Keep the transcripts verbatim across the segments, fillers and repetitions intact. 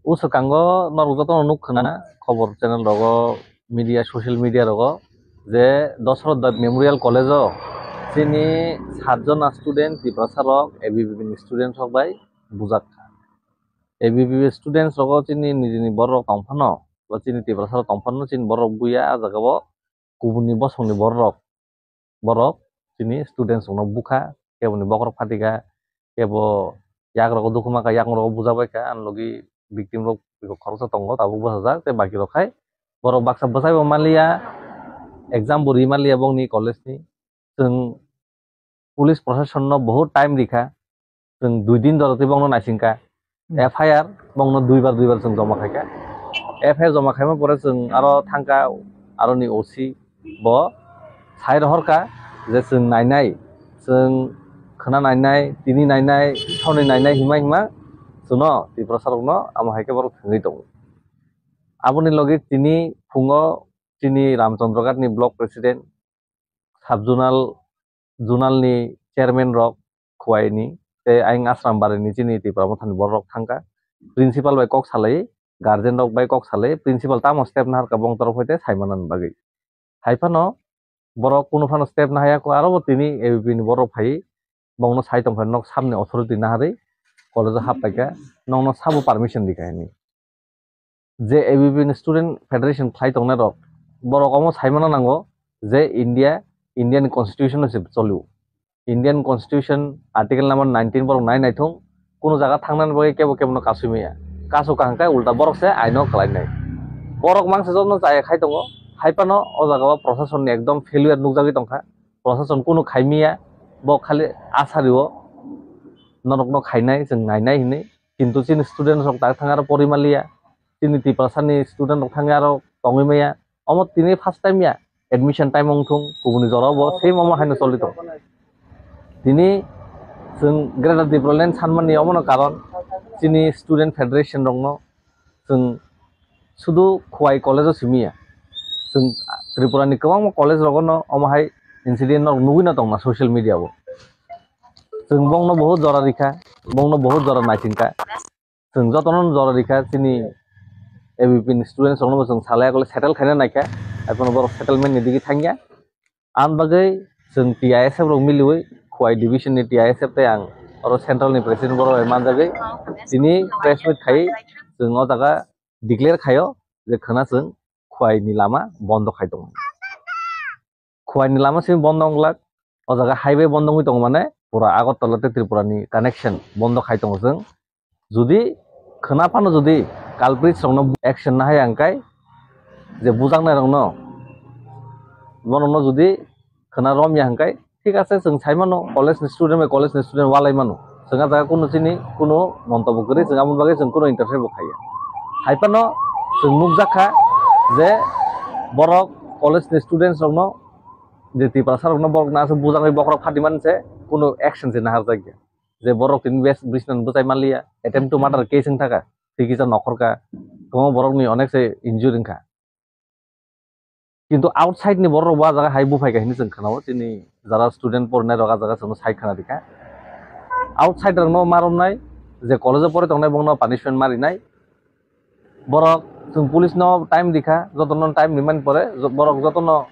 O swkango norok jotono nuk khna khobor channel rogo, media, social media rogo je Dasarath Deb Memorial College o chini satjona student Tiprasa rok A B V P ni student rok bai bujak kha. A B V P students rogo chini nijini borok tong phano, ba chini Tiprasa rok tong phano chini borok buya a jaga o kubuni bosongni borok, borok chini students rokno bukha, keboni bokhorok phatikha, kebo yagrogo dukhumakha, yakung rogo bujabaikha, ani logi victim rok khoroksa tongo, tabuk bwsajak, tei baki rok khai borok baksa bwsaibo manliya, exam bo ri manliya bongni college ni. Chwng police proshasonno bahut time rikha, chwng dui din jora twi bongno naisingkha. Hmm. F I R bongno duibar duibar chwng joma khaikha. F I R joma khaima pore chwng aro thangkha aroni O C bo sai rohorkha je chwng nainai, chwng khwna nainai, tini nainai, soni nainai hima hima chwngno Tiprasa rokno amo hai khe borok thwngwi tongo. Aboni logi tini phungo chini Ramchandraghat ni block president, sub zonal, zonal ni chairman rok Khowai ni tei ayang Asrambari ni chini Tipra Motha ni borok rok thangkha. Principal bai kok salai, guardian rok bai kok salai, principal tamo step naharkha bong torok hoite saimanani bagwi. Hai phano borok kunu phano step nahaya kho, aro bo tini A B P ni borok phai bongno sai tongkha nok samni authority naharwi college o hap paikha, nokno sabo permission rikha hini. Je A B P ni student federation khlai tongnai rok, borok omo saimano nango je India, Indian constitution no se cholio. Indian constitution article number nineteen borok nai naithung, kunu jaga thangnani bagwi kebo kebo no kasui maya. Kasu kaham khe ulta borok se aino khlai nai. Borok mangsa jotono chaya khai tongo, hai phano o jaga o proshasonni ekdom failure nukjagwi tongkha. Proshashan kunu khai maya, bo khali asa rio, norokno khainai, chwng nainai hinwi. Kintu chini student rok tak thang aro pori manliya, chini Tiprasa ni student rok thang aro tongwi maya. Omo tini first time ya, admission time wng thung, kubuni jora bo same omo haino choli tong. Tini chwng Greater Tipraland sanmani omono karon, chini student federation rokno chwng sudu Khowai college o simi ya. Chwng Tripura ni kwbangma college rogo no omo hai incident no nugwi no tongma social media o. Chwng bongno bahut jora rikha, bongno bahut jora naisingkha. Chwng jotono jora rikha, chini A B P ni students rokno bo chwng salai yakle settle khaina naikha. Arphuno borok settlement ni digi thangya. Ang bagwi chwng T I S F rok miliwi, Khowai division ni T I S F tei ang oro central ni president borok bai manjagwi tini press meet khai chwng o jaga declare khaio je khwna chwng Khowai ni lama bondo khai tongo. Khowai ni lama simi bondo wng glak, o jaga highway bondo wngwi tongo, mane pura Agartala tei Tripura ni connection bondo khai tongo chwng. Jodi khwna phano jodi culprits rokno action nahaya hwnkhe, je bujaknai rokno, bono jodi khwna romya hwnkhe, thik ase, chwng sai mano college ni student bai college ni student walai mano, chwng a jaga kunu chini kunu montobo kwrwi, chwng aboni bagwi chwng kunu interfere bo khaiya. Hai phano chwng nukjak kha je borok college ni students rokno, je Tiprasa rokno borok na aswk bujaknai bokhorok phati mani se kunu action se naharjakya. Je borok tini bes bisnan bwchai manliya, attempt to murder case wng thaka, tei kisa nokhorka, kwbangma borokni onek se injure wngkha. Kintu outside ni borok rok bo ah jaga hai buphai kha hinwi chwng khwnao, chini jara student porinai rok ah jaga chwngno sai khwna rikha. Outside rokno ma romnai, je college o pori tongnai bongno punishment ma rinai. Borok chwng police no time rikha, jotono time rimani pore jo-, borok jotono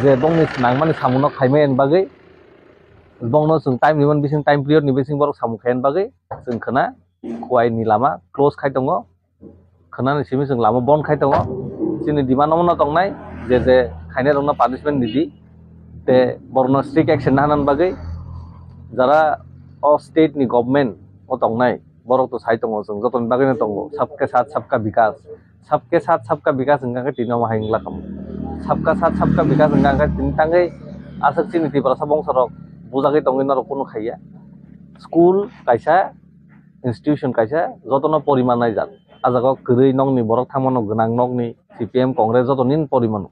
je bongni nangmani samungno khaimani bagwi, bongno chwng time rimani bising, time period ni bising borok samung khaimani bagwi chwng khwna Khowai ni lama close khai tongo, khwnani simi chwng lama bon khai tongo. Chini demand omono tongnai je je khainai rokno punishment ridi, tei borokno strict action naharnani bagwi jara o state ni government o tongnai, borok to sai tongo, chwng jotoni bagwino tongo, sabke sath sabka bikas, sabke sath sabka bikas hwnkha khe tini omo hai wngla kamo. Sabka sath sabka bikas hwnkha khe tini tangwi aswk chini Tiprasa bongso rok bujagwi tongwi norok kunu khaiya. School kaisa, institution kaisa, jotono poriman naijak. Ah jaga o kwrwi nokni borok thangmano, gwnang nokni, C P M, Congress jotoni porimano.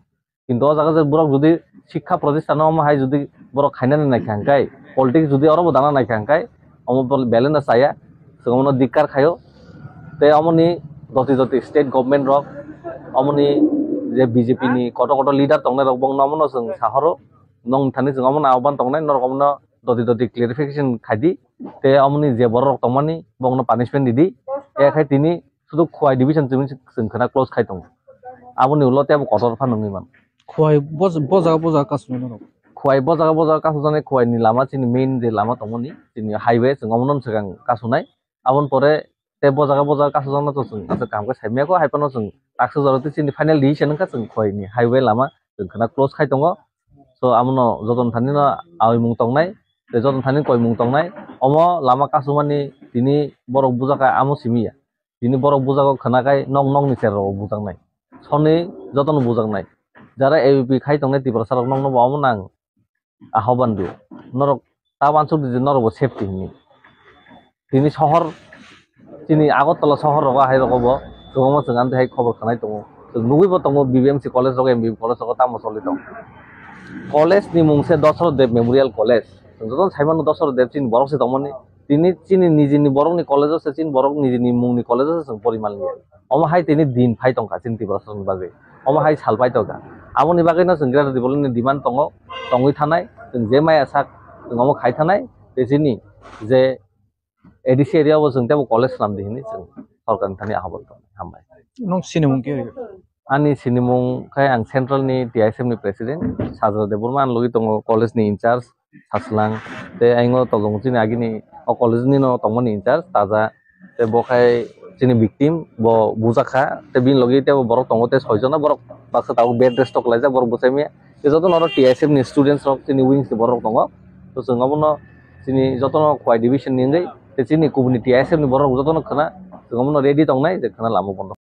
Kintu o jaga je borok jodi sikha protistano omo hai jodi borok khainani naikha hwnkhe, politics jodi oro bo dana naikha hwnkhe, omo bel-, belai no chaya, chwng omono dikkar khaio. Tei omoni doti doti state government rok, omoni je B J P ni kotor kotor leader tongnai rok, bongno omono chwng sahoro, nong thani chwng omono ahban tongnai, norok omono doti doti clarification khaidi, tei omoni je borok rok tongmani, bongno punishment ridi, tei khai tini Sudu Khowai division chini chwng khwna close khai tongo. Aboni ulo tei abo kotor phano wngwi mano. Khowai bo, bo jaga, bo jaga kasu nai norok. Khowai bo jaga, bo jaga kasu jani Khowai ni lama chini main je lama tongmani chini highway chwng omono swkang kasu nai. Aboni pore tei bo jaga, bo jaga kasu jakna to chwng aswk kaham khe sai maya kho, hai phano chwng taksa jora tei chini final decision wngkha chwng Khowai ni highway lama chwng khwna close khai tongo. So, amono jotono thani no awi mung tongnai, tei jotono thani koi mung tongnai. Omo lama kasumani tini borok bujak kha, amo simi ya. Tini borok bujago khwna khai nok nokni cherrok bujaknai. Soni jotono bujaknai. Jara A B P khai tongnai Tiprasa rok nokno bo omo nang ahoban rio. Norok ta uansuk di je norok bo safety hinwi. Tini sohor, chini Agartala sohor rogo hai rogo bo kwbangma chwng amtwi hai khobor khwnai tongo. Chwng nugwi bo tongo B B M C college rogo, M B B college rogo tamo choli tongo. College ni mung se Dasarath Deb Memorial College. Chwng jotono sai mano Dasarath Deb chini borok se tongmani. Tini chini nijini borokni college o se chini borok nijini mungni college o se chwng poriman liya. Omo hai tini din phai tongkha chini Tiprasarokni bagwi. Omo hai sal pai tongkha. Aboni bagwino chwng Greater Tipraland ni demand tongo, tongwi thanai. Chwng je maya sak chwng omo khai thanai. Tei chini je A D C area o chwng teibo college swnam di hinwi chwng sorkarni thani ahobal tong hambai. Nung sinimung khe? Ani sinimung khe ang central ni T I S F ni president Sajra Debbarma, ang logi tongo college ni in charge Saslang, tei ayang o tolong chini agini o college ni no tongmani in charge Taja, tei bo khai chini victim bo bujak kha, tei bini logi teibo borok tongo tei soi jona borok baksa tabuk bed rest o kwlaijak borok bwsai maya. Tei jotono oro T I S F ni students rok chini wings ni borok tongo. To chwng obono chini jotono Khowai division ni wngwi tei chini kubuni T I S F ni borok jotono khwna chwng obono ready tongnai je khwna lama bondo.